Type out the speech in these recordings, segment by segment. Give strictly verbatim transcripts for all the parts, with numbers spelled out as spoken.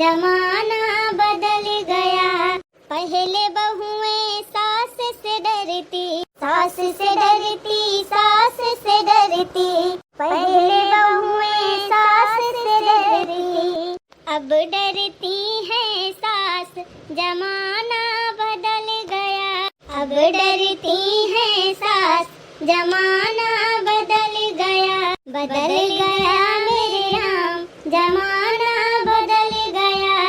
जमाना बदल गया। पहले बहुएं सास से डरती, सास से डरती, सास से डरती। पहले बहुएं सास से डरती, अब डरती हैं सास, जमाना बदल गया। अब डरती हैं सास, जमाना बदल गया। बदल गया मेरे राम, जमाना बदल गया।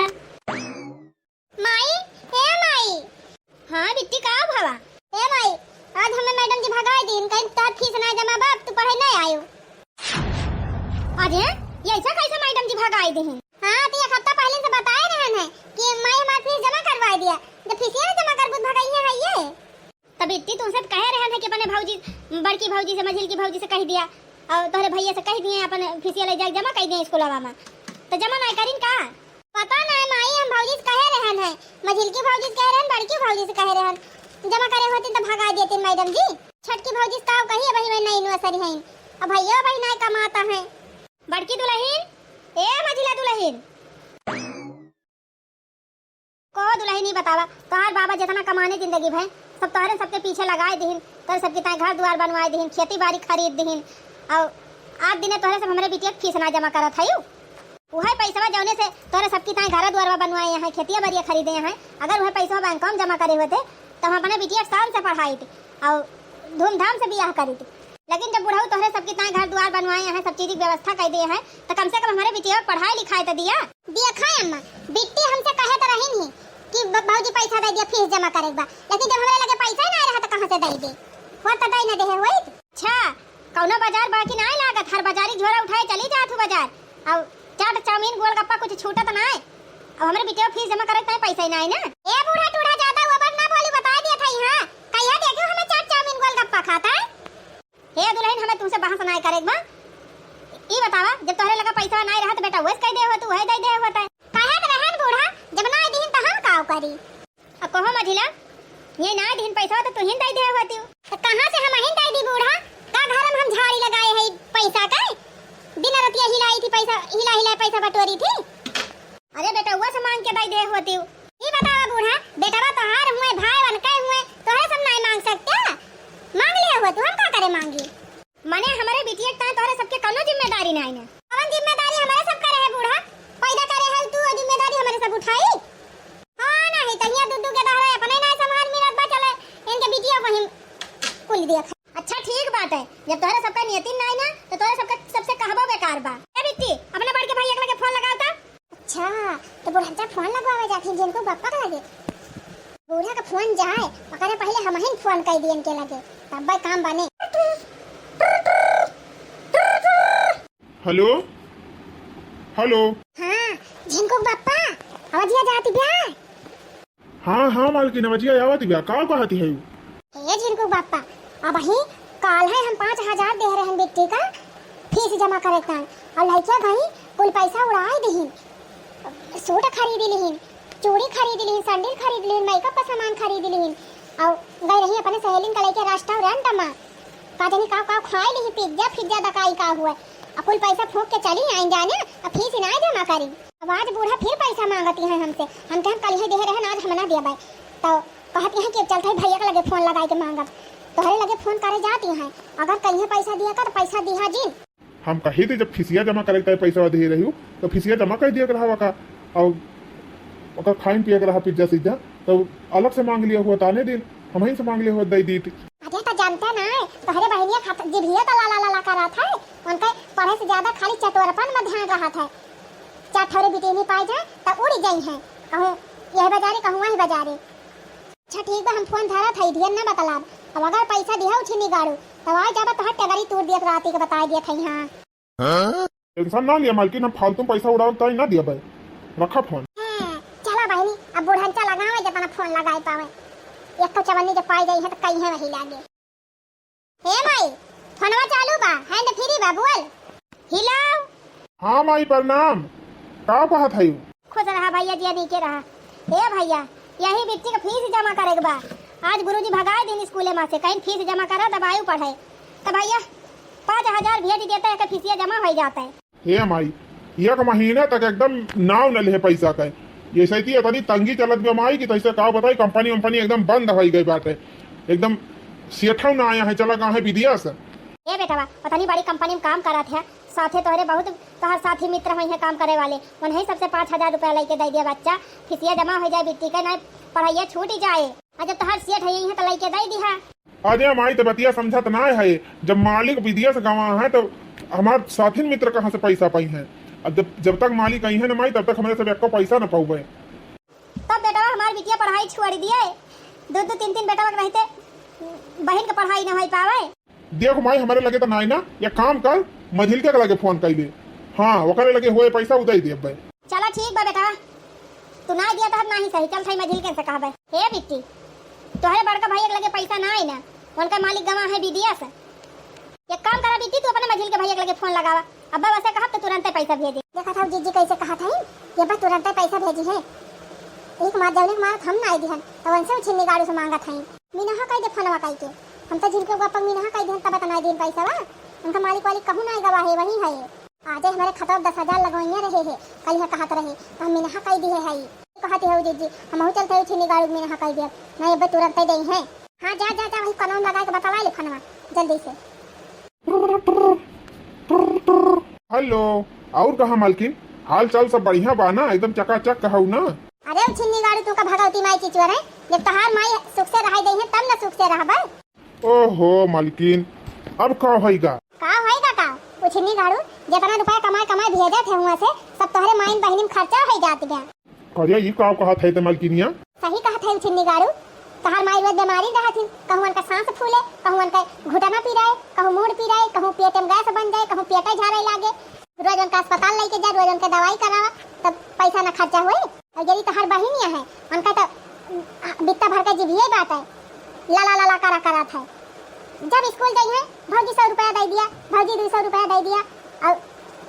माई, ए माई। हाँ बिट्टी, का भवा? ए माई, आज हमें मैडम जी भगाई दीन, कहीं तोहर फीस ना जमा बा, अब तू पढ़े ना आयो। अरे, ये ऐसा कैसे मैडम जी भगाई दीन? हाँ, तो एक हफ्ता पहले से बताए रहन है कि माई हमार फीस जमा करवाई दिया, जब फीसिया ना जमा करबू तो भगाई है ये। तब इतनी तुमसे तो कहे रहन है कि अपने भौजी, बड़की भौजी से, मझिलकी भौजी से कह दिया और तोहरे भैया से कह दिए अपन फीसिया ले जाके जमा कर दिए स्कूलवा में, तो जमा नहीं करीन का? पता नहीं माई, हम भौजी से कहे रहन है, मझिलकी भौजी से कहे रहन, बड़की भौजी से कहे रहन, जमा करे होती तो भगा देती मैडम जी। छटकी भौजी से का कही, वही में नई नर्सरी है, अब भैया वही नहीं कमाता है। बड़की दुलहिन, ए मझिला दुलहिन, कहो दुलहिन, ई बतावा, तोहार बाबा जितना कमाने जिंदगी भर, सब तोहरे सबके पीछे लगाए दिहिन, तोहरे सबके ताई घर दुआर बनवाए दिहिन, खेती बाड़ी खरीद दिहिन, और आज दिने तोहरे सब हमरे बिटिया के फीस ना जमा करत हयू। उहे पैसवा जौने से तोहरे सबके ताई घर दुआरवा बनवाए हैं, खेतिया बाड़िया खरीदे हैं, अगर उहे पैसवा बैंकवा में जमा करे होते, तो हम अपने बिटिया के शान से पढ़ाइत और धूमधाम से बियाह करीत। लेकिन जब बुढ़ऊ तोहरे सबके ताई घर दुआर बनवाए हैं, सब चीज की व्यवस्था कर दिए हैं, तो कम से कम हमारे बिटिया के पढ़ाई लिखाई तो दिया। देखा अम्मा, बिट्टी हमसे कहे तो रही नहीं कि ब-, भौजी पैसा दे दिया, फीस जमा करे के बा, लेकिन जब हमारे लगे पैसा ही नहीं रहा तो कहाँ से दे दे? वो तो दे न दे है होई। अच्छा, कौनो बाजार बाकी नहीं लागत, हर बाजारी झोरा उठाए चली जात हूँ बाजार। अब चाट, चाउमीन, गोलगप्पा कुछ छूटत नहीं। अब हमारे बिटिया के फीस जमा करे के ताई पैसा ही नहीं ना। ए बूढ़ा टूढ़ा, ज्यादा ओवर ना बोली, बता दिया था यहाँ, कहिया देखियो हमें चाट, चाउमीन, गोलगप्पा खाता है। हे दुलहिन, हमें तुमसे बहस नाय करे के बा। ई बतावा, जब तोहरे लगा पैसा नाय रहा, तो बेटा वैसे कह दे हो, तू है दे दे होता है। कहत रहन बूढ़ा, जब नाय दिहिन, तो हम काव करी? अब कहो मझिला, ये नाय दिहिन पैसा, तो तुहिन दे दे होती। तो कहाँ से हम अहिन दे दी बूढ़ा? का घर में हम झाड़ी लगाए है पैसा का? दिन रतिया हिलाई थी पैसा, हिला हिला पैसा बटोरी थी। अरे बेटउआ से मांग के दई दे होतिउ। ई बतावा बूढ़ा, बेटवा तोहार हुए, भाई बन के हुए, तोहरे सब नाई मांग सकते? मांग लिया हुआ तू, हम का करे मांगी? मने हमरे बिटिया के ताई तोहरे सबके कौनो जिम्मेदारी नाई ना। कौन जिम्मेदारी हमरे सब करे है बूढ़ा? पैदा करे है तू, जिम्मेदारी हमरे सब उठाई? हाँ नहीं, तहिया दुद्दू के दहरे अपने नाई संभाल मिलत बा, चले इनके बिटिया को ही कुल दिया। अच्छा ठीक बात है, जब तोहरे सबका नियतिन नाई ना, तो तोहरे सबका सबसे कहबो बेकार बा। ए बिट्टी, अपने बड़के भैया के लगे फोन लगाओ ता। अच्छा, तो बुढ़नचा फोन लगवावे जात ही झिनकू बप्पा के लगे। बूढ़ा का फोन जाए, ओकरे पहले हमहिन फोन कर दियन के लगे, तब्बे काम बने। हेलो, हेलो। हाँ, झिनकू बप्पा, आवाजिया जाती बा? हाँ, हाँ, मालकिन, आवाजिया आवत बा, का कहत है? ए झिनकू बाप्पा, अबही काल है हम पाँच हजार दे रहन बिट्टी का फीस जमा करे तान, और लइका गई कुल पैसा उड़ाई दिहिन, सूट खरीद लिहिन, चूड़ी खरीद लिहिन, सैंडल खरीद लिहिन, मेकअप का सामान खरीद लिहिन, और गई रही अपने सहेलिन का लेके रेस्टोरेंट में, का जानी का का खाए लिहिन, पिज्जा फिज्जा दकाई का हुआ, और कुल पैसा फूंक के चली आई जाने, और फीस ना जमा करी। अब आज बूढ़ा फिर पैसा मांगती है हमसे, हम कहे हम कल ही दे रहन, आज हम ना दिया भाई, तो कहती हैं कि चलते ही भैया के लगे फोन लगाई के मांगब। तोहरे लगे फोन करे जाती हैं, अगर कहिए पैसा दिया का तो पैसा दिहा जिन। हम कही थे जब फीसिया जमा करे के पैसा दे रही हूँ तो फीसिया जमा कर दिया रहा का, और ओकर खाइन पिए के रहा पिज्जा सिज्जा, तो अलग से मांग लिया हुआ ताने दिन, हम ही से मांग लिया हुआ दे दी। अरे तो जानते ना, तोहरे बहनिया खात जिभिया तो लाला लाला करत है, उनके पढ़े से ज्यादा खाली चटोरपन में ध्यान रहत है। चार ठौरे बिटेनी पाए जाए तो उड़ जाई हैं, कहूँ यह बाजारे कहूँ वही बाजारे। अच्छा ठीक बा, हम फोन धरत हई, धियन ना बतलाब। अब अगर पैसा दिहा उठे निगाड़ू, तब आ जाबा तोहार टगरी तूर दियत राती के बताई दियत हई। हाँ। हाँ? टेंशन ना लिया मालकिन, हम फालतू में पैसा उड़ावत ताई ना दिया भाई। रखा फोन। हाँ, चला बहनी, अब बुढ़नचा लगावे जब ना फोन लगाई पावे। एक तो चवन्नी जब पाई जाई है तो कहीं है वही लागे। हे माई, फोनवा चालू बा, हैंड फ्री बा, बोल। हेलो। हाँ माई, प्रणाम। का कहत हई? खुश रहा भैया, जिया नीके रहा। हे भैया, यही बिट्टी के फीस जमा करे के बा। आज गुरुजी भगाए दिन स्कूले में से, कहीं फीस जमा करा, तब आयु पढ़े। तो भैया, पाँच हजार भेज देते हैं, फीसिया जमा हो जाता है। हे माई, एक महीना तक एकदम नाव न लेहे पैसा का। ये सही थी, इतनी तंगी चलत बा माई कि तैसे का बताई, कंपनी वंपनी एकदम बंद होइ गई बाटे, एकदम सेठौ ना आया है, चला कहाँ है विदेश। ए बेटवा, उतनी बड़ी कंपनी में काम करत है, साथे तोहरे बहुत तोहर साथी मित्र होइहैं काम करे वाले, उन्हीं सबसे पाँच हजार रुपया लेके दे दिया बच्चा, फीसिया जमा हो जाए बिट्टी के, नहीं पढ़ाइया छूट ही जाए। और जब तोहर सेठ है यहीं है तो लेके दे दिहा। अरे माई, तो बतिया समझत ना है, जब मालिक विदेश गवा है तो हमार साथी मित्र कहाँ से पैसा पाई हैं? अब जब, जब तक मालिक आई है ना माई, तब तक हमरे सब एको पैसा न पाउबे। तब बेटवा हमार बिटिया पढ़ाई छोड़ दिए, दो दो तीन तीन बेटवा के रहते बहन के पढ़ाई न हो पावे। देख माई, हमरे लगे तो नाई ना, या काम कर, मझिलके के लगे फोन कर ले। हाँ, ओकरे लगे हुए पैसा उदय दे अब्बे। चला ठीक बा बेटवा, तू ना दिया तब नाही सही, चल थाई मझिलके से कहबे। हे बिट्टी, तोहरे बड़का भैया के लगे पैसा ना आई ना, उनका मालिक गवा है विदेश। एक काम करा बिट्टी, तू अपने मझिलके भैया के लगे फोन लगावा, अब्बा वैसे कहब तो तुरंते पैसा भेजे। देखत हऊ जीजी कैसे कहत हई कि अब्बा तुरंते पैसा भेजी है। एक मार जौने के मारत हम ना आई दिहन, तो उनसे उछिन्नी गाड़ू से मांगत हई। मीनहा कह दे फोनवा कह के, हम तो झिलके बापा मीनहा कह दिहन तब तो ना दिन पैसा बा। उनका मालिक वालिक कहूँ ना गवा है, वही है। आजे हमरे खतवा दस हजार लगवइया रहे है, कल है कहत रहे, तो हम मीनहा कह दिए है। कहत है जीजी, हमहू चलते उछिन्नी गाड़ू मीनहा कह दिया, नहीं अब्बे तुरंते दे है। हाँ, जा, जा, जा, वही कनवा में लगा के बतवा ले फोनवा, जल्दी से। हेलो, और कहा मालकिन, हाल चाल सब बढ़िया बा ना? एकदम चकाचक कहू ना? अरे उछिन्नी गाड़ू, तू का भगवती माई चिचुआ रे, जब तोहार माई सुख से रहाई दे है, तब ना सुख से रहबा। ओहो मालकिन, अब का होइगा? का होइगा का? उछिन्नी गाड़ू, जितना रुपया कमाए कमाए भेजत है हुआ से, सब तोहरे माइन बहिनी में खर्चा हो जात बा। अरे, ई का कहत है ते मलकिनिया? सही कहत है उछिन्नी गाड़ू। तहार माई रोज बीमारी रहत ही, कहूँ उनका सांस फूले, कहूँ उनका घुटना पिराए, कहूँ मूड़ पिराए, कहूँ पेट में गैस बन जाए, कहूँ पेटे झारे लागे। रोज उनका अस्पताल लेके जा, रोज उनके दवाई करावा, तब पैसा न खर्चा होई। और यदि तहार बहिनिया है, उनका तो बित्ता भर के जिभिए बात है, लाला लाला करा करत है। जब स्कूल जाई है, भौजी सौ रुपया दे दिया, भौजी दो सौ रुपया दे दिया, और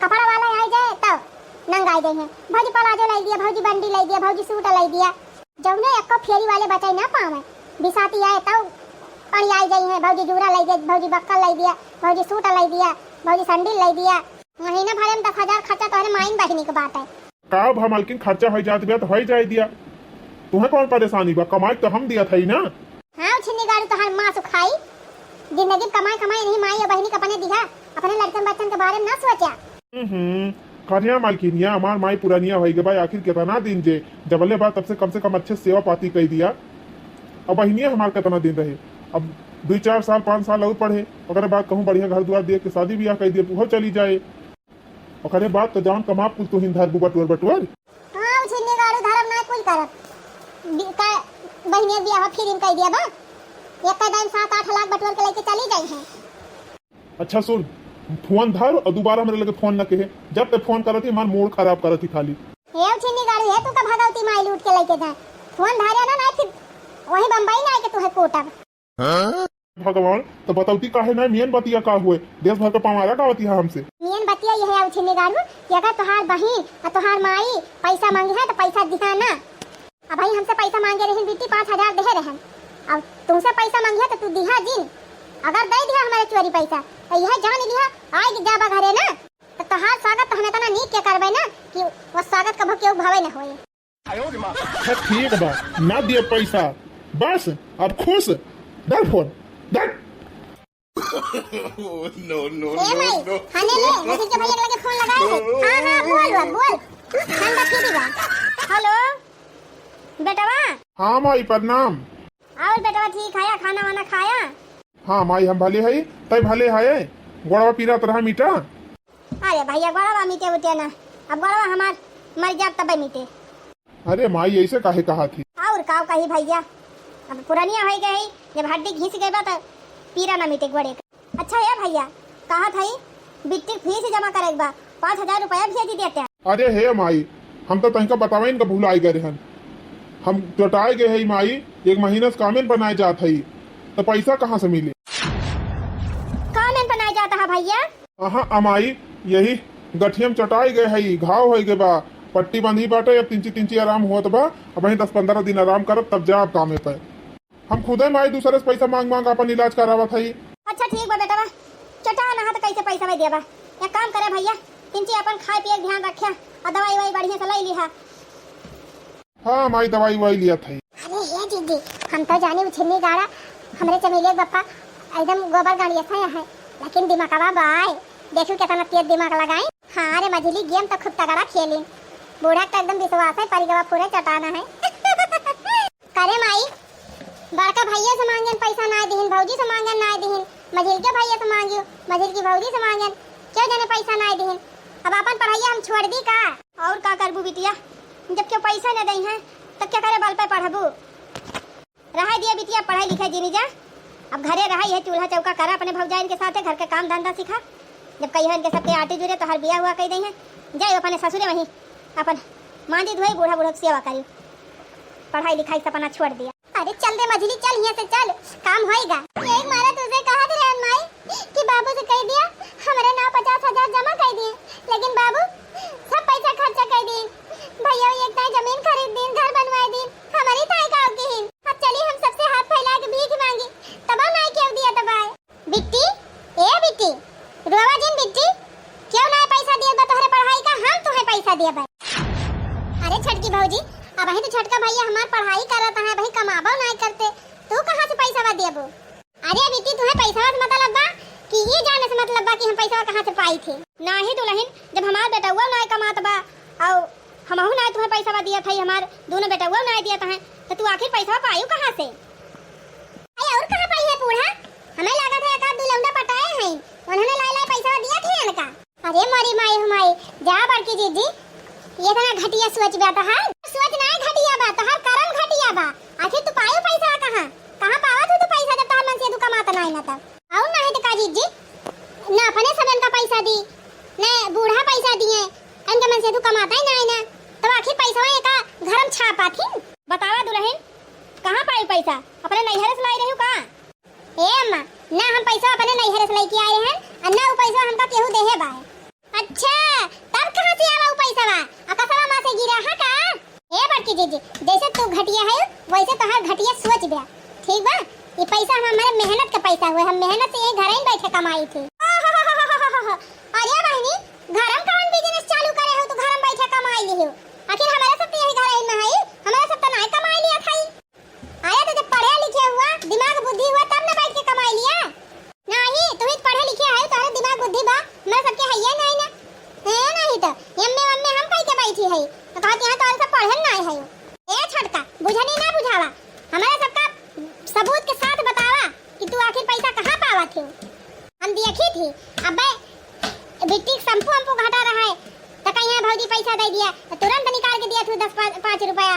कपड़ा वाला आ जाए तब नंगाई दे है, भौजी प्लाजो लाई दिया, भौजी बंडी लाई दिया, भौजी सूट लाई दिया। जौने एको फेरी वाले बचाई ना पावे, बिसाती आए तब अड़ियाई जाई है, भौजी जूरा लाई दिया, भौजी बक्कल लाई दिया, भौजी सूट लाई दिया, भौजी सैंडल लाई दिया। महीना भरे में दस हजार खर्चा तोहरे माइन बहिनी के बात है। का भा मालकिन, खर्चा होइ जात बा त होइ जाए दिया, तुहे कौन परेशानी बा? कमाई तो हम दिया था ही ना। हाँ, उछिन्नी गाड़ू तोहार माँ सुखाई, जिंदगी में कमाई कमाई नहीं, माई और बहिनी के अपने दिहा, अपने लड़कन बच्चन के बारे में ना सोचा। हम्म, करिया मालकिनिया, हमार माई पुरानिया होइ गए बा, आखिर कितना दिन जे जबले बा तब से कम से कम अच्छे सेवा पाती कई दिया। अब बहिनिया हमार कितना दिन रहे, अब दो चार साल पाँच साल और पढ़े, ओकरे बाद कहूँ बढ़िया घर दुआर दे के शादी ब्याह कई दिए, उहो चली जाए। ओकरे बाद तो जौन कमाब कुल तुहिन धरबू बटोर बटोर। हाँ, उछिन्नी गाड़ू धरब ना कुल करब। बि-, का बहिनिया बियाह फ्री में कई दिया बा। एक दाम सात आठ लाख बटोर के लेके चली जाई है। अच्छा सुन, फोन धर और दोबारा हमरे लगे फोन न कहे। जब ते फोन करत ही, हमार मूड खराब करत ही खाली। हे उछिन्नी गाड़ू, हे तू का भगवती माई लूट के लेके जाए। फोन धरे ना, ना फिर वही बम्बई ना आके तुहे कूटब। भगवान, तो बतौती काहे ना, मेन बतिया का हुए, देश भर का पवारा का बतिया हमसे। मेन बतिया यह है उछिन्नी गाड़ू कि अगर तोहार बहिन और तोहार माई पैसा मांगे है तो पैसा दिहा ना। अब भाई हमसे पैसा मांगे रहन बिट्टी, पाँच हजार दे रहन, अब तुमसे पैसा मांगे है तो तू दिहा जिन। अगर दे दिहा हमारे चोरी पैसा तो यह जान लिहा, आए जाबा घरे ना तो तोहार स्वागत तो हम इतना नीक के करबे ना कि वो स्वागत कभो केहू भावे ना होए। अच्छा ठीक बा, ना दिए पैसा, बस अब खुश। धर फोन, धर। No, no, ए माई, no, no। खाने ले, मझिल के भैया के लगे फोन लगाए है। हाँ, हाँ, बोल, बोल, बोल। ठंडा फ्री बा। हेलो, बेटवा। हाँ माई, प्रणाम। और बेटवा ठीक है, खाना वाना खाया? हाँ माई, हम भले है, तै भले है। गोड़वा पीरा तरह मीठा। अरे भैया, गोड़वा मीटे उठे ना, अब गोड़वा हमार मर जाब तबे मीटे। अरे माई, ऐसे काहे कहा थी? और का कही भैया, अब पुरानिया हो गए है, जब हड्डी घिस गए बा तो पीरा ना मीटे गोड़े का। अच्छा है भैया, कहा था बिट्टी फीस जमा करे के बा, पाँच हजार रुपया भेज देते हैं। अरे हे माई, हम तो तनिका बतावे इनका भुलाई गए रहन, हम चटाए गए है माई, एक महीना से कामेन बनाए जात है, तो पैसा कहाँ से मिले? कामेन बनाए जाता है भैया? अहाँ अमाई, यही गठिया में चटाई गए हई, घाव होई गए बा, पट्टी बंधी बाटे, अब तिंची तिंची आराम होत बा, अब वहीं दस पन्द्रह दिन आराम करब, तब जाब कामे पे। हम खुदे माई दूसरे से पैसा मांग मांग अपन इलाज करावत हई। अच्छा ठीक बा बेटवा, चटा ना तो कैसे पैसा में देबा? एक काम करे भैया, तिनची अपन खाए पिए के ध्यान रख्या और दवाई ववाई बढ़िया से लई लिहा। हाँ माई, दवाई ववाई लिया था। अरे हे दीदी, हम तो जानी उछिन्नी गाड़ा हमरे चमेलिया के बप्पा एकदम गोबर गाड़िया से है, लेकिन दिमागवा बाय, देखू कितना तेज दिमाग लगाई। हाँ रे मझिली, गेम तो खूब तगड़ा खेली, बूढ़ा के तो एकदम विश्वास है, परिगवा पूरे चटाना है। करे माई, बड़का भैया से मांगन पैसा नाय दिहिन, भौजी से मांगन नाय दिहिन, मझिलके भैया से मांगियो, मझिलकी भौजी से मांगन, क्यों जाने पैसा नाय दिहिन। अब अपन पढ़ाइया हम छोड़ दी का? और का करबू बिटिया, जब क्यों पैसा न दई हैं, तब क्या करे बल पे पढ़बू? रहे दिया बिटिया, पढ़ाई लिखाई जीनी जा। अब घरे रहा, यह चूल्हा चौका करा अपने भौजाइन के साथे, घर के काम धंधा सीखा। जब कहियो इनके सबके आटे जुरे, तोहार बिया हुआ कही दई है, जाए अपने ससुरे वहीं अपन मांदी धोई, बूढ़ा बूढ़ा की सेवा करी, पढ़ाई लिखाई सपना छोड़ दिया। अरे चल रे मझिली, चल यहाँ से चल, काम होएगा। यही मारा तुझे कहा थे रहन माई कि बाबू से कह दिया, हमारे नाव पचास हजार जमा कर दिए, लेकिन बाबू सब पैसा खर्चा कर दिए। भैया एक ताई जमीन खरीद दीन, घर बनवाए दीन, हमारी ताई का की हिन। अब चली हम सबसे हाथ फैला के भीख मांगी, तब नाई क्यों दिया तब आए। बिट्टी, ए बिट्टी, रोवा जिन बिट्टी, क्यों ना पैसा दिया बा तोहरे पढ़ाई का, हम तुम्हें पैसा दिया बा। अरे छोटकी भौजी, अब ही तो छोटका भैया हमार पढ़ाई करत है, वही कमाबो नाई करते, तू कहाँ से पैसा बा दिया बो? अरे बिट्टी, तुम्हें पैसा से मतलब बा कि ये जाने से मतलब बा कि हम पैसा कहाँ से पाई थे? नाही दुल्हन, जब हमार बेटउआ नाय कमात बा, और हमहू नाय तुम्हें पैसा दिया था, हमार दोनों बेटउआ नाय दिया था, तो तू आखिर पैसा पायू कहाँ से? अरे और कहाँ पाई है बूढ़ा? हमें लगा था एक आध दो लौंडा पटाए हैं, उन्होंने लाई लाई पैसा दिया था इनका। अरे मोरी माई हो माई, जा बड़की जीजी, ये इतना घटिया सोच बा तोहार। सोच नाय घटिया बा, तोहार करम घटिया बा। आखिर तू पायू पैसा कहाँ? कहाँ पावा तू, तू पैसा जब तोहार मन से तू कमाता नाय ना तब? और ना है तो का जीजी, ना अपने सबन का पैसा दी, ना बूढ़ा पैसा दिए, इनके मन से तू कमाता ही ना है ना, तो आखिर पैसा ये का घर में छापा थी? बतावा दुल्हन, कहाँ पाई पैसा? अपने नैहरे से लाई रही का? ए अम्मा, ना हम पैसा अपने नैहरे से लेके आए हैं, और ना वो पैसा हमका केहू देहे बा। अच्छा, तब कहाँ से आवा उ पैसवा? अकसवा माँ से गिरा है का? ए बड़की जीजी, जैसे तू घटिया है, वैसे तोहार घटिया सोच बा। ठीक बा? ये पैसा हम हमारे मेहनत का पैसा हुए, हम मेहनत से यही घर ही बैठे कमाई थी। अरे बहनी, घर में कौन business चालू करे हो, तू घर में बैठे कमाई ली हो? आखिर हमारे सब तो यही घर ही में है, हमारे सब तो नाय कमाई लिया खाई। अरे तो जब पढ़े लिखे हुआ, दिमाग बुद्धि हुआ, तब न बैठ के कमाई लिया। नाही, तू ही पढ़े लिखे है, तोहरे दिमाग बुद्धि बा, हमरा सबके हइये नाही ना। ए, नाही तो एम ए, एम ए हम कह के बैठी है, तो कहत यहाँ तोहरे सब पढ़े नाही है। ए छोटका, बुझनी ना बुझावा, हमारे सबका सबूत के साथ बतावा कि तू आखिर पैसा कहाँ पावा थे। हम देखी थी, अबे बिट्टी के शैम्पू वैम्पू घटा रहा है, तो कहीं भौजी पैसा दे दिया, तो तुरंत निकाल के दिया तू दस पा-, पाँच रुपया।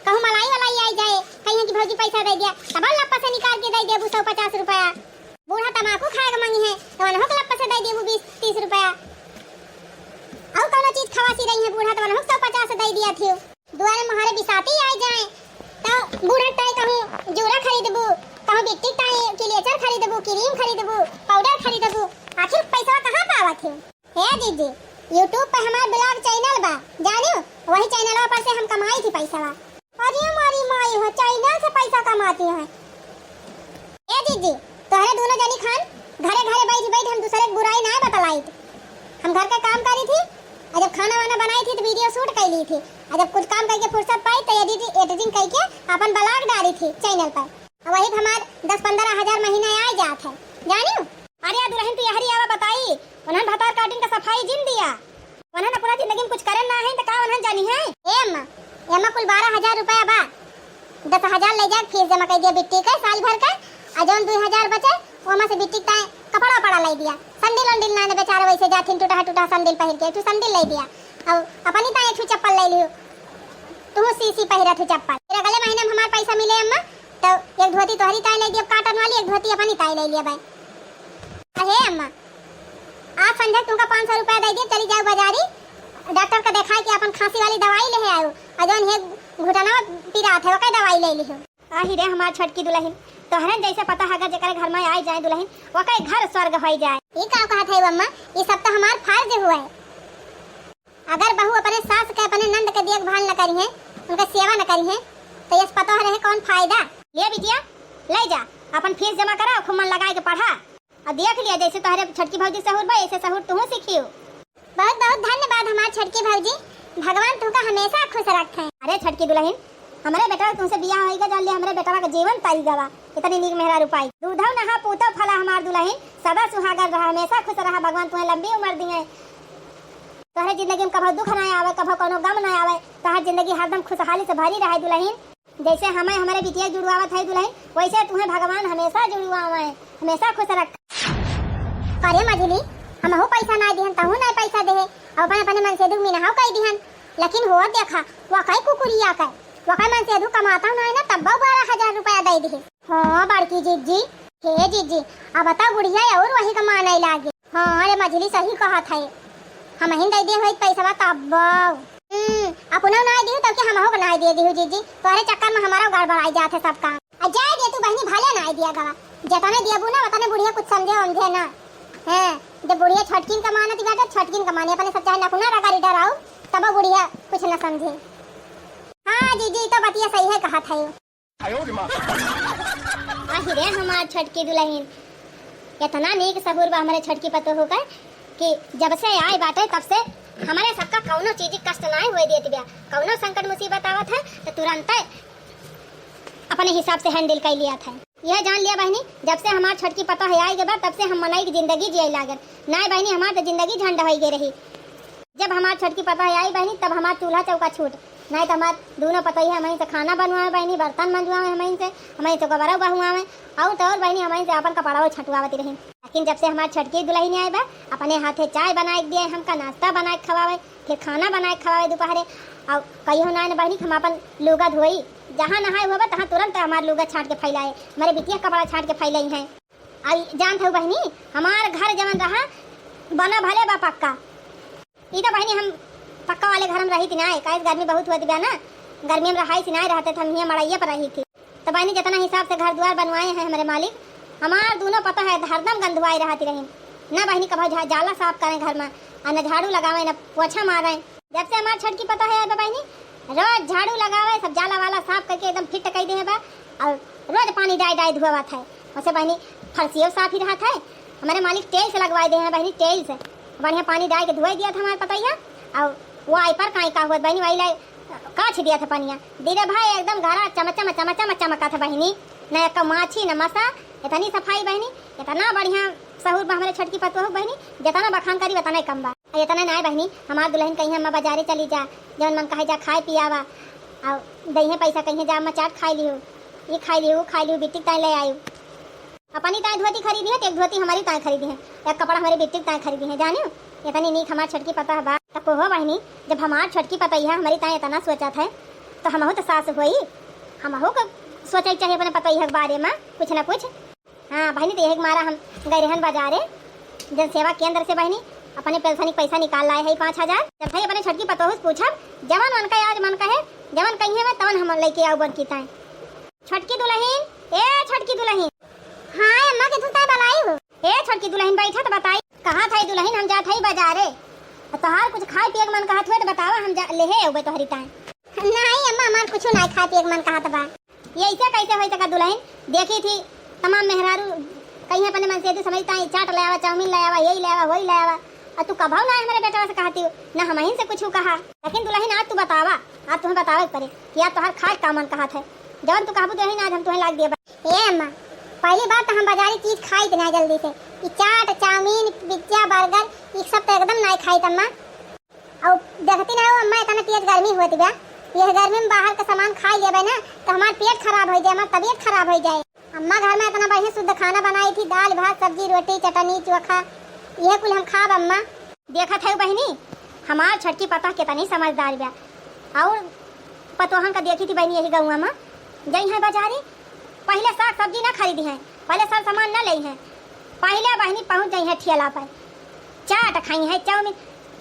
कहूँ मलाई वलाई आई जाए, कहीं कि भौजी पैसा दे दिया, तब लप्पा से निकाल के दे दिया सौ पचास रुपया। बूढ़ा तमाकू खाए के मंगी है, तो उन्हों के लप्पा से दे दिया वो बीस तीस रुपया। और कौनो चीज खवासी रही है बूढ़ा, तो उन्हों सौ पचास दे दिया थी। दुआरे मोहरे बिसाती आई जाए, तो बूढ़ा ताई कहूँ जूरा खरीदबू, कहूँ बिट्टी ताई किलेचर खरीदबू, क्रीम खरीदबू, पाउडर खरीदबू, आखिर पैसा कहाँ पावा थी? हे जीजी, YouTube पे हमार blog channel बा, जानियो, वही चैनलवा पर से हम कमाई थी पैसवा। अरे हमारी माई हो, channel से पैसा कमाती हैं। ए जीजी, तोहरे दोनों जनी खान घरे घरे बैठ बैठ हम दूसरे के बुराई ना बतलाइत। हम घर का काम करी थी, और जब खाना वाना बनाई थी तो video shoot कर ली थी, और जब कुछ काम करके फुर्सत पाई तो editing, editing करके अपन blog डाली थी channel पर। और वही हमार दस पन्द्रह हजार महीना आ जात है, जानियो। अरे दुल्हन, तू यहरी आवा बताई, उन्हन भतार काटिन का सफाई जिन दिया। उन्हन अपना जिंदगी में कुछ करन ना है, तो का उन्हन जानी है? ए अम्मा, ए अम्मा, कुल बारह हजार रुपया बा, दस हजार ले जाके फीस जमा कर दिया बिट्टी के साल भर का, और जौन दो हजार बचे, वो में से बिट्टी ताए कपड़ा वपड़ा ले दिया, संडिल उंडिल ना ने बेचारे वैसे जाथिन टूटा टूटा संडिल पहिर के, एक ठो संडिल ले दिया, और अपनी ताए एक ठो चप्पल ले लियो, तू सी सी पहिरा थी चप्पल। फिर अगले महीने में हमार पैसा मिले अम्मा, तो एक धोती तोहरी ताई ले दिया, cotton वाली, एक धोती अपनी ताई ले लिया भाई। अहे अम्मा, आज संझा तुमका पाँच सौ रुपया दे दिया, चली जाओ बाजारी, डॉक्टर का दिखाई के अपन खांसी वाली दवाई ले आओ, और जौन ये घुटना पिरात है, ओकर दवाई ले लिहो। आही रे हमार छोटकी दुल्हन, तोहरन जैसे पता है, अगर जेकरे घर में आई जाए दुल्हन, ओकर घर स्वर्ग हो जाए। ये का कहत है अम्मा, ये सब तो हमार फर्ज हुआ है। अगर बहू अपने सास के, अपने नंद के देखभाल न करी है, उनका सेवा न करी है, तो यस पतोह रहे कौन फायदा? ले बिटिया, ले जा, अपन फीस जमा करा, खूब मन लगाए के पढ़ा। और देख लिया, जैसे तोहरे छोटकी भौजी सहूर बा, ऐसे सहूर तू सीखियो। बहुत बहुत धन्यवाद हमार छोटकी भौजी, भगवान तुमका हमेशा खुश रखे। अरे छोटकी दुलहिन, हमरे बेटवा के तुमसे बियाह होइगा, जान लिया हमरे बेटवा का जीवन तरी गवा। इतनी नीक मेहरारू पाई, दूधव नहा पूतव फला हमार दुलहिन, सदा सुहागन रहा, हमेशा खुश रहा, भगवान तुम्हें लंबी उम्र दिए। तोहरे जिंदगी में कभो दुख ना आवे, कभो कौनो गम ना आवे, तोहर जिंदगी हरदम खुशहाली से भरी रहे दुलहिन। जैसे हमें हमरे बिटिया जुड़वावत है दुलहिन, वैसे तुम्हें भगवान हमेशा जुड़वावे, हमेशा खुश रख। अरे मझली, हमहू पैसा ना दिहन, तहू ना पैसा देहे, अब अपने अपने मनसेधू मिनहाव कई दिहन। लेकिन हो देखा, वकई कुकुरिया के, वकई मनसेधू कमाता ना है ना, तब बारह हजार रुपया दे दिहे। हाँ बड़की जिज्जी, हे जिज्जी, अब तो बुढ़िया और वही का माने लागे। हाँ रे मझली, सही कहत है, हमहिन दे दे होई पैसवा तब। हम्म, अपनो ना दिहू तब के हमहू के ना दे दिहू जिज्जी, तोहरे चक्कर में हमारा गड़बड़ाई जात है सब काम। आ जाए दे तू बहिनी, भले ना दिया गवा, जतने दिया बुना उतने बुढ़िया कुछ समझे उमझे ना। हैं, जब बुढ़िया छोटकिन का मानत बाटे, छोटकिन का माने, अपने सब चाहे नकुना रगड़ी डराऊ, तब बुढ़िया कुछ न समझे। हाँ जिज्जी, तो बतिया सही है कहत है। आहि रे हमार छोटकी दुलहिन, इतना नीक सहूर बा हमरे छोटकी पतोहू का कि जब से आए बाटे तब से हमरे सबका कौनो चीज कष्ट नाय होए देत बिया। कौनो संकट मुसीबत आवत है तो तुरंत अपने हिसाब से handle कर लियात है। यह जान लिया बहिनी, जब से हमार छोटकी पतोह आई गए बा तब से हम मनई की जिंदगी जिए लागल। नाय बहिनी, हमार तो जिंदगी झंड होई गई रही। जब हमार छोटकी पतोह आई बहिनी, तब हमार चूल्हा चौका छूट, नाहीं तो हमार दूनो पतोहिया हमहीं से खाना बनवावे बहिनी, बर्तन मंजवावे हमहीं से, हमहीं से गोबरा बहुआवे, और तो और बहिनी हमहीं से अपन कपड़ाओ छटवावत रही। लेकिन जब से हमार छोटकी दुलहिन आई बा, अपने हाथे चाय बनाए के दिए, हमका नाश्ता बनाए के खवावे, फिर खाना बनाए के खवावे दोपहरे, और कहियो ना न बहिनी हम अपन लुगा धोई, जहाँ नहाए हुआ बा तहाँ तुरंत हमार लुगा छाट के फैलाए, हमारे बिटिया कपड़ा छाट के फैलाई हैं। आई जानत हऊ बहिनी, हमार घर जवन रहा, बना भले बा पक्का, ई तो बहिनी हम पक्का वाले घर में रही थी ना, काहे से गर्मी बहुत होत बा ना, गर्मी में रहाई सी ना रहते थे, हम हियाँ मड़ैया पर रही थी। तो बहिनी जितना हिसाब से घर द्वार बनवाए हैं हमारे मालिक, हमार दूनो पतोह है हरदम गंधुआई रहती रही ना बहिनी, कभो झा-, जाला साफ करें घर में, और न झाड़ू लगावे न पोछा मारे। जब से हमार छोटकी पतोह है बहिनी, रोज झाड़ू लगावे, सब जाला वाला साफ करके एकदम फिट कर दे बा, और रोज पानी डाई डाई धोवत है। वैसे बहिनी फरसियो साफ ही रहत है, हमारे मालिक tiles लगवाए दे हैं बहिनी, tiles। बढ़िया पानी डाल के धोए दिया था हमारे पतैया, और wiper काई का हुआ बहिनी, वही लाई काछ दिया था पनिया। धीरे भाई एकदम घरा चमचम चमचम चमका था बहिनी, न एक माछी न मसा, इतनी सफाई बहिनी, इतना बढ़िया सहूर बा हमारे छोटकी पतोह बहिनी, जितना बखान करी उतना ही कम बा। इतना ना बहिनी, हमार दुलहिन कहीं हम बाजारे चली जा, जवन मन कहे जा खाए पियावा, और दही पैसा कहीं जा अम्मा चाट खाई लियो, ये खाई लियो, वो खाई लियो, बिट्टी ताई ले आयु। अपनी ताई धोती खरीदी है, तो एक धोती हमारी ताई खरीदी है, एक कपड़ा हमारी बिट्टी ताई खरीदी है। जानियो, इतनी नीक हमार छोटकी पतोह बा। तो कहो बहिनी, जब हमार छोटकी पतोहिया हमारी ताई इतना सोचत है, तो हमहू तो सास होई, हमहू को सोचे चाहिए अपने पतोहिया के बारे में कुछ ना कुछ। हाँ बहिनी, तो यही के मारा हम गए रहन बाजारे, जनसेवा केंद्र से बहिनी, अपने पेंशन के पैसा निकाल लाए है पाँच हजार। जब भाई अपने छोटकी पतोहू से पूछब, जवन मन का आज मन का है, जवन कही है, तवन हम लेके आऊ बड़की ताई। छोटकी दुलहिन, ए छोटकी दुलहिन। हाँ अम्मा, के तू ताई बलाई हो? ए छोटकी दुलहिन, बैठा तो बताई। कहाँ था दुलहिन, हम जात हई बाजारे, तोहार कुछ खाए पिए के मन कहत हुए तो बतावा, हम जा लेहे अउबे तोहरी ताई। नहीं अम्मा, हमार कुछ नहीं खाए पिए के मन कहत बा। ये ऐसे कैसे होई सका दुलहिन? देखी थी तमाम मेहरारू कहीं अपने मन से यदि समझता है, चाट ले आवा, चाउमीन ले आवा, यही ले आवा, वही ले आवा, और तू कभऊ ना हमरे बेटवा से कहती हो, ना हमहिन से कुछ कहा। लेकिन दुलहिन आज तू बतावा, आज तुम्हें बतावे के पड़े कि आज तोहार खाए का मन कहत है। जवन तू कहबू दुलहिन आज हम तुम्हें लाग दिए। ए अम्मा, पहली बात तो हम बाजारी चीज खाई ना जल्दी से, ई चाट, चाउमीन, पिज्जा, बर्गर, ई सब तो एकदम नहीं खाई अम्मा। और देखती ना हो अम्मा, इतना तेज गर्मी होती बा, यह गर्मी में बाहर का सामान खाई लेबे ना तो हमार पेट खराब हो जाए, हमार तबीयत खराब हो जाए। अम्मा घर में इतना बढ़िया शुद्ध खाना बनाई थी, दाल भात सब्जी रोटी चटनी चोखा, यह कुल हम खाब अम्मा। देखत है बहिनी, हमार छोटकी पतोह कितनी समझदार बा। और पतोहन का देखी थी बहिनी यही गौवा में, जई है बाजारी, पहले साग सब्जी ना खरीदी हैं, पहले सब सामान ना लेई हैं, पहले बहिनी पहुँच जाई हैं ठेला पर, चाट खाई हैं, चाउमीन,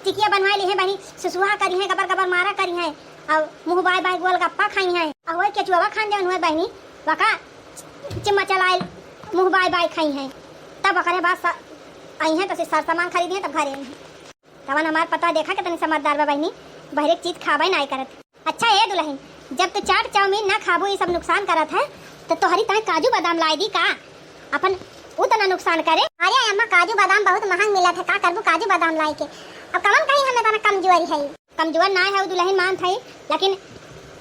टिकिया बनवाई ली हैं बहिनी, सुसुहा करी हैं, गबर गबर मारा करी हैं, और मुँह बाय बाय गोलगप्पा खाई हैं, और वही केचुआ खान जौन हुए बहिनी, वका चिम्मा चलाए मुँह बाय बाय खाई हैं, तब ओकरे बाद स-, आई हैं तो सर सामान खरीदी हैं तब घरे आई हैं। तवन हमार पतोह देखा कितनी समझदार बा बहिनी, बहरे के चीज खाबे नाय करत। अच्छा ए दुलहिन, जब तू चाट चाउमीन ना खाबू, ई सब नुकसान करत है, तो तोहरी ताई काजू बादाम लाए दी का? अपन उतना नुकसान करे। अरे अम्मा, काजू बादाम बहुत महंग मिलत है, का करबू काजू बादाम लाए के? अब कवन कहीं हम एतना कमजोर है? कमजोर नाय है दुलहिन, मानत है, लेकिन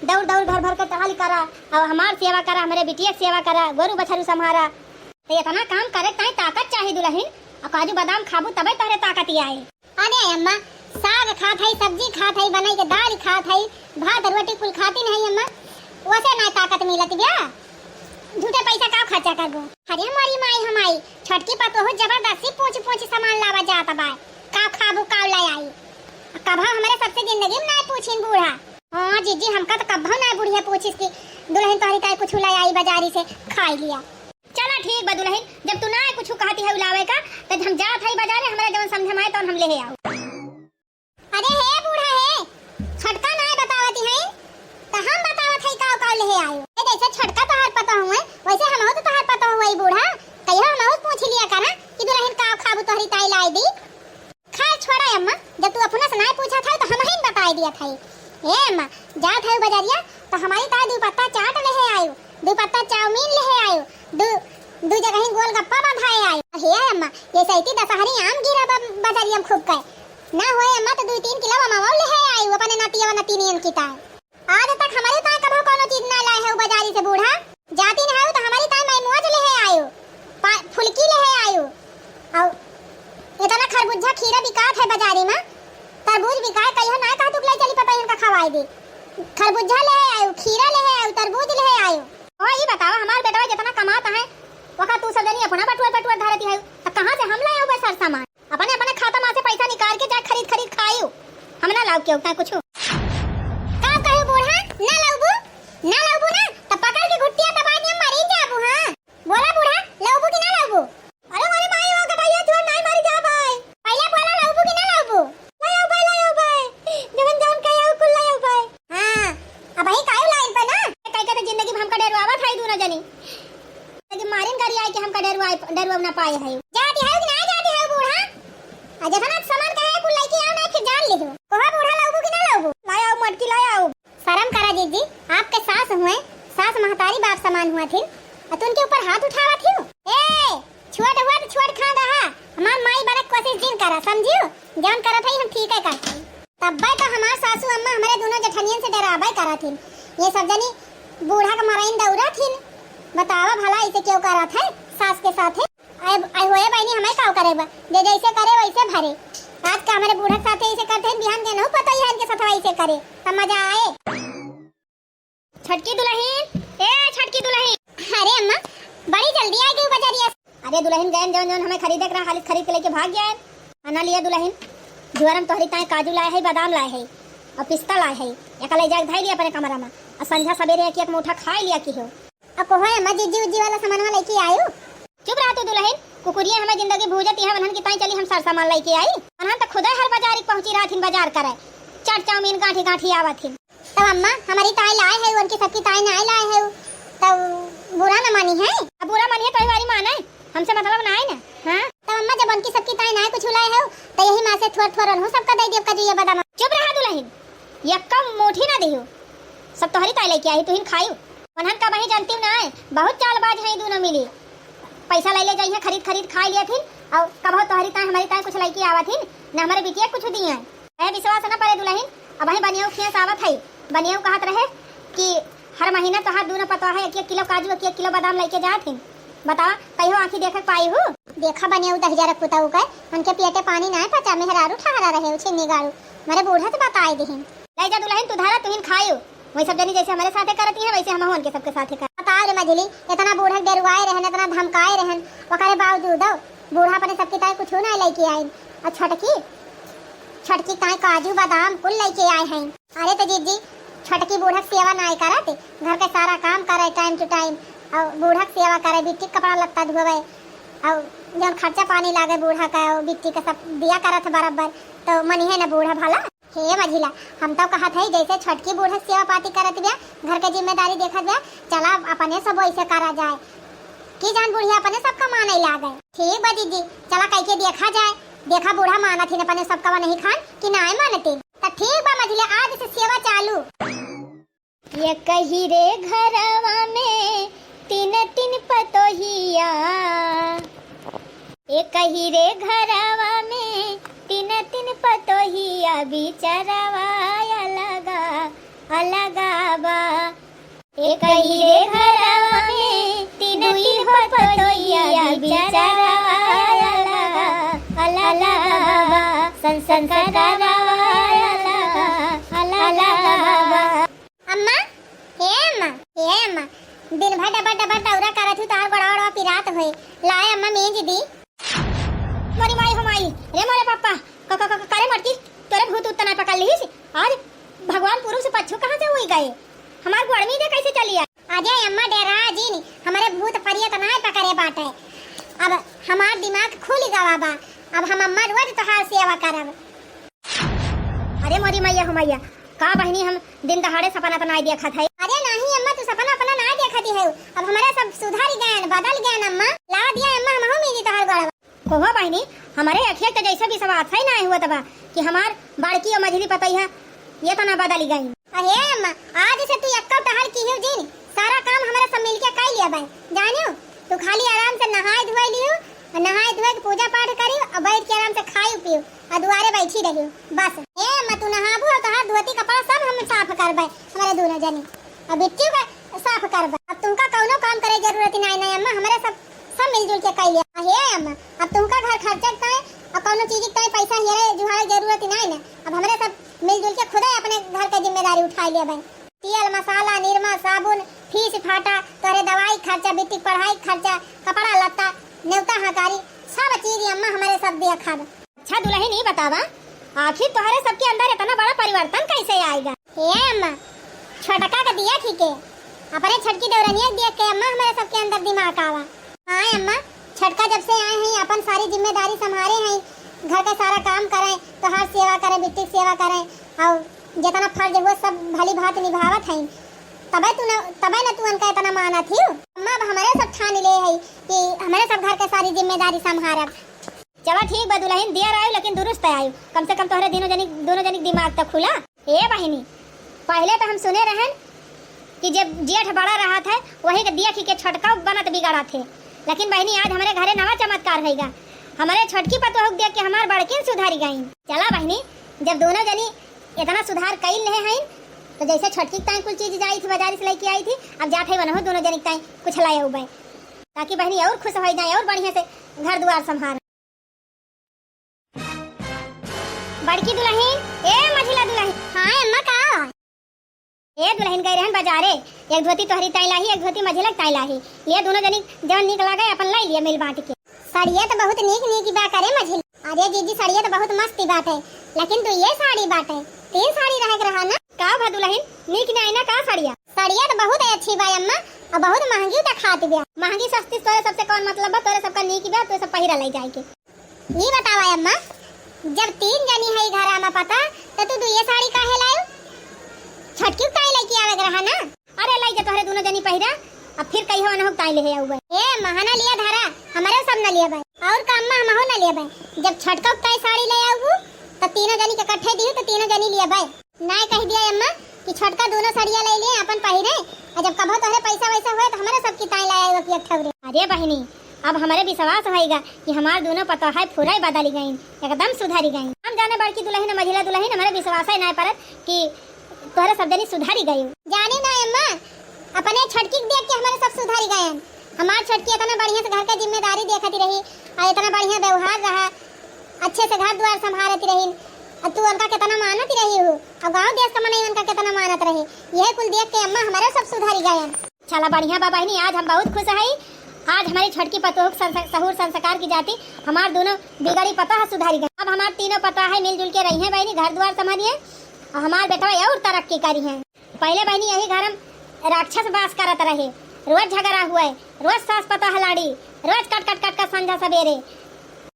दौड़ दौड़ घर भर के टहल करा, और हमार सेवा करा, हमरे बिटिया के सेवा करा, गोरू बछरू संभारा, तो एतना काम करे ताई ताकत चाही दुलहिन। और काजू बादाम खाबू तबे तोहरे ताकत ही आए। अरे अम्मा, साग खात है, सब्जी खात है, बनाई के दाल खात है, भात रोटी कुल खाती नहीं अम्मा, वैसे ना ताकत मिलत बिया। झूठे पैसा का खर्चा करबो? अरे हमारी माई, हमारी छोटकी पतोह जबरदस्ती पूछ पूछ सामान लावा जात बा, का खाबू का ले आई। कभा हमरे सबसे जिंदगी में ना पूछिन बूढ़ा। हाँ जीजी, हमका तो कभा ना बुढ़िया पूछिस कि दुलहिन तोहरी ताई कुछ ले आई बाजारी से, खाई लिया। चला ठीक बा दुलहिन, जब तू ना कुछ कहती है लावे का, तो हम जात है बाजारे, हमरा जवन समझ में आए तवन हम लेहे आऊ। अरे हे बूढ़ा हे, छोटका ना बतावती है, तो हम बतावत है काव काव लेहे आयो। ए जैसे छोटका तोहार पतोह हुए, वैसे हमहू तो तोहार पतोह हुए बूढ़ा, कहियो हमहू पूछ लिया करा कि दुलहिन काव खाबू तोहरी ताई लाई दी। खैर छोड़ा अम्मा, जब तू अपना से नाय पूछत है तो हम ही बताई दियत है। ए अम्मा, जात है बजरिया तो हमारी ताई दू पत्ता चाट लेहे आयो, दू पत्ता चाउमीन लेहे आयो, दू, दू जगह ही गोलगप्पा बंधाए आयो। हे अम्मा, ये सैती दशहरी आम गिरा बा बजरिया में खूब कहे। ना होए अम्मा तो दू तीन किलो अमावा लेहे आयो अपने नातिया नतिनियन की ताई। आज तक हमारी ताई कभो कोनो चीज ना लाए है उ बाजारी से बूढ़ा। जाती ना है तो हमारी ताई मैं मोज लेहे आयो, पा-, फुलकी लेहे आयो। और इतना खरबूजा खीरा बिकात है बाजारी में, तरबूज बिकाए, कहियो ना कहा तू ले चली पता इनका खवाई दी। खरबूजा लेहे आयो, खीरा लेहे आयो, तरबूज लेहे आयो। ओ ई बतावा हमार बेटवा जितना कमात है, वका तू सब जनी अपना बटुअर बटुअर धरती है, तो कहाँ से हम लाए हुए सर सामान? अपने, अपने खाता मा से पैसा निकाल के जा खरीद, खरीद खायू। हम ना लाउब केहू ताई कुछु। का कहू बूढ़ा, ना लाउबू? ना लाउबू ना, त पकड़ के घुट्टिया दबाई दिया, मरी जाबू, हाँ। बोला बूढ़ा, लाउबू कि ना लाउबू? अरे, अरे माई, ओ गटैया चोर नाई मरी जा भाई। पहले बोला, लाउबू कि ना लाउबू? लायो भाई, लायो भाई, जवन जवन कहे हो कुल लायो भाई। हाँ, अब ही कायू लाइन पे ना। कई कई तो जिंदगी में हमका डरवावत है दोनों जनी। लेकिन मारिन करी आई कि हमका डरवाए, डरवा ना पाए है। जाती है कि ना जाती है बूढ़ा? आ जतना सामान कहे कुल लेके आओ ना, फिर जान लिहो। कोहा बूढ़ा लाउबू कि ना लाउबू? लाय आओ मटकी, लाय आओ। शर्म करा जीजी, आपके सास हुए, सास महतारी बाप समान हुआ थिन, और तुमके ऊपर हाथ उठावा थिन। ए, छोट हुआ तो छोट खान रहा, हमार माई बड़ा कोशिश जिन करा, समझियो? जौन करत है हम ठीक है करत है। तब्बे तो हमार सासू अम्मा हमरे दोनों जेठनियन से डराबे करत हिन। ये सब जनी बूढ़ा के मरइन दौड़त हिन। बतावा भला इसे क्यों करत है सास के साथे? आए, आए होए बहनी हमें काव करे बा? जे जैसे करे वैसे भरे। आज का हमरे बूढ़ा के साथे ऐसे करते हैं, बिहान के नहु पता ही है इनके साथ ऐसे करे। तब मजा आए। छोटकी दुलहिन, ए छोटकी दुलहिन। अरे अम्मा, बड़ी जल्दी आ गई बजरिया से। अरे दुलहिन, गयन जौन जौन हमें खरीदे के रहा, हालिस खरीद के लेके भाग गया है। आ ना लिया दुलहिन, जुआरम तोहरी ताए काजू लाए है, बादाम लाए है, और पिस्ता लाए है। एका ले जाके धई लिया अपने कमरा में, और संझा सवेरे एक एक मुठा खाई लिया की हो। अब कोहो अम्मा, जिज्जी उज्जी वाला सामानवा लेके आयु? चुप रहा तू दुलहिन, कुकुरिया हमें जिंदगी भूजती है, वनहन की ताई चली हम सर सामान लेके आई। वनहन तो खुदे हर बाजार पहुंची रहत हिन बाजार करे, चाट चाउमीन गांठी गांठी आवत हिन। तब अम्मा, हमरी ताई लाए है, उनकी सबकी ताई नाय लाए है, तब बुरा न मानी है? अब बुरा मानी है तो ही बारी माने, हमसे मतलब नाय ना। हाँ? तब अम्मा, जब उनकी सबकी ताई नाय कुछ लाए है, तो यही माँ से थोर थोर उन्हों सबका दे दियो, काजू या बादाम। चुप रहा दुलहिन, यक्का मोठी ना दियो, सब तोहरी ताई लेके आई, तुहिन खायू। उन्हन का वही जानती नाय, बहुत चालबाज है दोनों मिली। पैसा ले ले जाइए, खरीद खरीद खाई लिया थिन, और कबहु तोहरी ताई हमरी ताई कुछ लेके आवा थिन, न हमरे बिटिया कुछ दिए। ए विश्वास न परे दुलहिन, अबहीं बनियऊ खियस आवत है। बनियऊ कहत रहे कि हर महीना तोहार दूनो पतोह एक एक किलो काजू, एक एक किलो बादाम लेके जात हिन। बतावा, कहियो आँखी देखे के पाई हूँ? देखा बनियऊ दहिजरा पुतऊ के, उनके पियटे पानी नाय पचा, मेहरारू ठहरा रहे, उछिन्नी गाड़ू। मरे बूढ़ा से बताए दिहिन। ले जा दुलहिन, तू धरा, तुहिन खायू। वही सब जनी जैसे हमरे साथे करती हैं, वैसे हमहू उनके सबके साथे कर। बताओ रे मझली, इतना बूढ़ा के डरुआए रहन, इतना धमकाए रहन, ओकरे बावजूदो बूढ़ा अपने सबके ताई कुछ ना लेके आइन। और छोटकी, छोटकी ताई काजू बादाम कुल लेके आए हैं। अरे तो जीजी, छोटकी बूढ़ा के सेवा नाय करत, घर के सारा काम करे time to time, और बूढ़ा के सेवा करे, बिट्टी के कपड़ा लत्ता धोवे, और जौन खर्चा पानी लागे बूढ़ा का, और बिट्टी का सब दिया करत बराबर, तो मनिहे न बूढ़ा भला। हे मझिला, हम तो कहत हई, जैसे छोटकी बूढ़ा सेवा पाती करत बिया, घर के जिम्मेदारी देखत बिया, चला अपने सब वैसे करा जाए, कि जान बुढ़िया अपने सबका माने लागे। ठीक बा जीजी, चला कह के देखा जाए, देखा बूढ़ा मानत ही अपने सबका नहीं खान कि नाय मानते। त ठीक बा मझिला, आज से सेवा चालू। एक ही रे घरवा में तीन तीन पतोहिया, एक ही रे घरवा में तीन तीन पतोहिया बिचारवा अलगा अलगा बा। एक ही रे घरवा में तीन तीन पतोहिया बिचारवा अलगा अलगा बा। संस्कारवा अलगा अलगा बा। अम्मा, हे अम्मा, हे अम्मा, दिन भर डबर डबर दौरा करत हूँ, तोहार गोड़वा ओड़वा पिरात होए। लाए अम्मा, मेज दी। मोरी माई हो माई, रे मोरे पापा, क-, क-, क-, करे मटकी, तोरे भूत उत्त नाय पकड़ लिहिस? आज भगवान पूरब से पच्छू कहाँ से हुई गए? हमार गोड़ में दे कैसे चली आए? अजय अम्मा डेरा जिन, हमरे भूत फरियत नाय पकड़े बाटे। अब हमार दिमाग खुल गवा बा, अब हम अम्मा रोज तोहार सेवा करब। अरे मोरी मैया हो मैया, का बहिनी हम दिन दहाड़े सपना त नाय देखत है? अरे नाही अम्मा, तू सपना अपना नाय देखत है। अब हमरे सब सुधर गएन, बदल गएन अम्मा। ला दिया अम्मा, हमहू मिली तोहर गोड़वा। कोहो बहिनी, हमरे अखिया त जैसे विश्वास है नाय हुआ तबा कि हमार बड़की और मझली पतैया ये तना बदल गई। अरे अम्मा, आज से तू एक्को टहल किहियो जिन, सारा काम हमरे सब मिलके कर लिया बे। जानियो, तू खाली आराम से नहाए धोए लियो, और नहाए धोए के पूजा पाठ करियो, और बैठ के आराम से खाइयो पियो। आ दुआरे बैठी रहियो बस। ए अम्मा, तू नहाबू और तोहार धोती कपड़ा सब हम साफ करबे हमरे दोनों जनी, और बिट्टू का साफ करबे। अब तुमका कौनो काम करे जरूरत ही नाय, नाय अम्मा, हमरे सब, सब मिलजुल के कर लिया। हे अम्मा, अब तुमका घर खर्चा के ताई और कौनो चीज के ताई पैसा हेरे जुहारे जरूरत ही नाय ना, अब हमरे सब मिलजुल के खुदे अपने घर के जिम्मेदारी उठा लिया बे। तेल मसाला, निरमा, साबुन, फीस फाटा, तोहरे दवाई खर्चा, बिट्टी के पढ़ाई खर्चा, कपड़ा लत्ता, नेवता हकारी, सब चीज अम्मा हमरे सब देखब। अच्छा दुलहिन, ई बतावा, आखिर तोहरे सबके अंदर इतना बड़ा परिवर्तन कैसे आइगा? हे अम्मा, छोटका के देख ही के, अपने छोटकी देवरनिया के देख के अम्मा हमरे सबके अंदर दिमाग आवा। हाँ अम्मा, छोटका जब से आए हैं, अपन सारी जिम्मेदारी संभारे हैं, घर का सारा काम करें, तोहार सेवा करें, बिट्टी के सेवा करें, और जितना फर्ज हुआ सब भली भांति निभावत हैं, तबे तू न, तबे न तू उनका इतना मानत ही। अम्मा, अब हमरे सब ठान ले है कि हमरे सब घर के सारी जिम्मेदारी संभारब। चला ठीक बा दुलहिन, देर आयु लेकिन दुरुस्त आयु, कम से कम तोहरे दोनों जनी, दोनों जनी के दिमाग त खुला। ए बहिनी, पहिले त हम सुने रहन कि जब जेठ बड़ा रहत है, वही के देख के छोटका बनत बिगड़त है, लेकिन बहिनी आज हमरे घरे नवा चमत्कार होइगा। हमरे छोटकी पतोह के देख के हमार बड़किन सुधरी गईं। चला बहिनी, जब दोनों जनी इतना सुधार कइल लेहे हईन, तो जैसे छोटकी के ताई कुल चीज जाई थी, बाजारी से लेके आई थी, अब जात है वनहु दोनों जनी के ताई कुछ लाए उबे, ताकि बहिनी और खुश हो जाए और बढ़िया से घर दुआर संभार। बड़की दुलहिन, ए मझिला दुलहिन। हाँ अम्मा, का? ए दुलहिन, गए रहन बाजारे, एक धोती तोहरी ताई लाही, एक धोती मझिला के ताई लाही। ये दोनों जनी जवन नीक लागे अपन लाई लिया मिल बांट के। सड़िया त बहुत नीक नीक बा करे मझिला। अरे जीजी, सड़िया त बहुत मस्त बाटे, लेकिन दुइये साड़ी बाटे, तीन साड़ी रहे के रहा ना। का भा दुलहिन, नीक नाई ना का सड़िया? सड़िया त बहुत अच्छी बा अम्मा, और बहुत महंगी देखात बा। महंगी सस्ती तोरे सबसे कौन मतलब बा, तोरे सबका नीक बा, तोरे सब पहिरा ले जाए के। ई बतावा अम्मा, जब तीन जनी है घरा में पता, त तू दुइये साड़ी काहे लायू? छोटकी के ताई लेके आवे के रहा ना। अरे लाई जा तोहरे दोनों जनी पहिरा, अब फिर कहियो अनहुक ताई लेहे आउबे। ए अम्मा, हना लिया धारा, हमरे सब न लिया बे। और का अम्मा, हमहू न लिया बे। जब छोटका के ताई साड़ी ले आउबू, त तीनों जनी के इकट्ठे दिहू, त तीनों जनी लिया बे। नाय कह दिया अम्मा कि छोटका दोनों सड़िया ले लिए अपन पहिरे, और जब कभो तोहरे पैसा वैसा होए त हमरे सब की ताई लाए आइबा कि एक ठौरे। अरे बहिनी, अब हमरे विश्वास होइगा कि हमार दोनों पतोह है फुराई बदली गईं, एकदम सुधरी गईं। हम जाने बड़की दुलहिन मझिला दुलहिन हमरे विश्वास ही नाय परत कि तोहरे सब जनी सुधरी गई। जाने ना अम्मा, अपने छोटकी के देख के हमरे सब सुधरी गएन। हमार छोटकी इतना बढ़िया से घर का जिम्मेदारी देखती रही और इतना बढ़िया व्यवहार रहा, अच्छे से घर द्वार संभारती रही, और तू उनका कितना मानती रही हो, और गांव देश का मनई उनका कितना मानत रहे। यह कुल देख के अम्मा हमरे सब सुधरी गएन। चला बढ़िया बा बहिनी, आज हम बहुत खुश हई। आज हमरी छोटकी पतोह के संस-, सहूर संस्कार की जाती, हमार दोनों बिगड़ी पतोह सुधरी गई। अब हमार तीनों पतोह है मिलजुल के रही हैं बहिनी, घर द्वार संभाली हैं और हमार बेटवा और तरक्की करी हैं। पहले बहिनी यही घर में राक्षस बास करत रहे, रोज झगड़ा हुए, रोज सास पतोह लड़ी, रोज कट कट कट कट संझा सबेरे।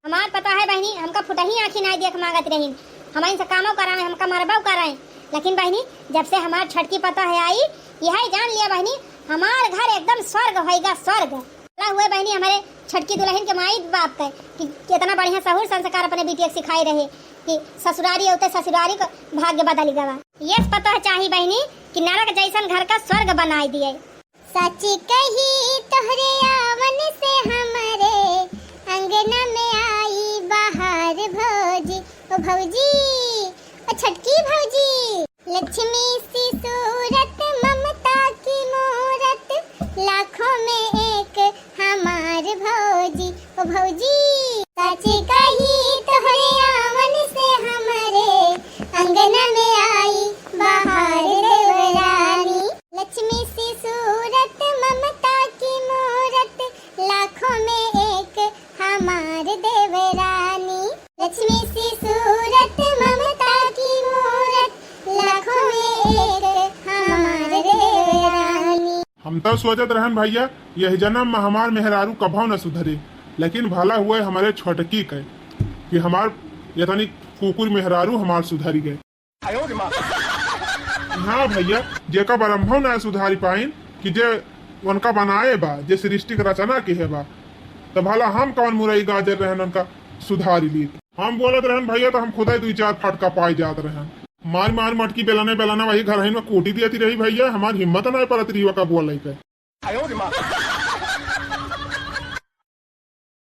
हमार पतोह है बहिनी, हमका फुटही आँखी नाई देख मांगत रहीन। हमइन से कामो कराएं, हमका मरबो कराएं। लेकिन बहिनी, जब से हमार छोटकी पतोह है आई, यही जान लिया बहिनी, हमार घर एकदम स्वर्ग होइगा, स्वर्ग। भला हुए बहिनी हमरे छोटकी दुलहिन के माई बाप के कि कितना बढ़िया सहूर संस्कार अपने बिटिया के सिखाए रहे कि ससुरारी होते ससुरारी को भाग्य बदल गवा। ये पतोह चाही बहिनी कि नरक जैसन घर का स्वर्ग बनाई दिए। सच कही तोहरे आवन से हमरे अंगना में आई बहार भौजी, ओ भौजी, ओ छोटकी भौजी। लक्ष्मी सी सूरत, ममता की मूरत, लाखों में एक हमार भौजी। ओ भौजी, सच कही तोहरे आवन से हमरे अंगना में आई बहार देवरानी। लक्ष्मी सी सूरत, ममता की मूरत, लाखों में एक हमार देवरानी। लक्ष्मी सी सूरत, ममता की मूरत, लाखों में एक हमार देवरानी। हम तो सोचत रहन भैया, यह जन्म में हमार मेहरारू कभौ न सुधरे, लेकिन भला हुआ हमरे छोटकी के कि हमार यतनी कुकुर मेहरारू हमार सुधरी गए। हाँ भैया, जेका बरम्भव ना सुधारी पाइन कि जे उनका बनाए बा, जे सृष्टि के रचना किहे बा, त भला हम कौन मुरई गाजर रहन उनका सुधारी ली। हम बोलत रहन भैया, तो हम खुदे दुई चार फटका पाई जात रहन। मार मार मटकी बेलने बेलने वही घर में कूटी दियती रही भैया, हमार हिम्मत ना परत रही ओका बोले के।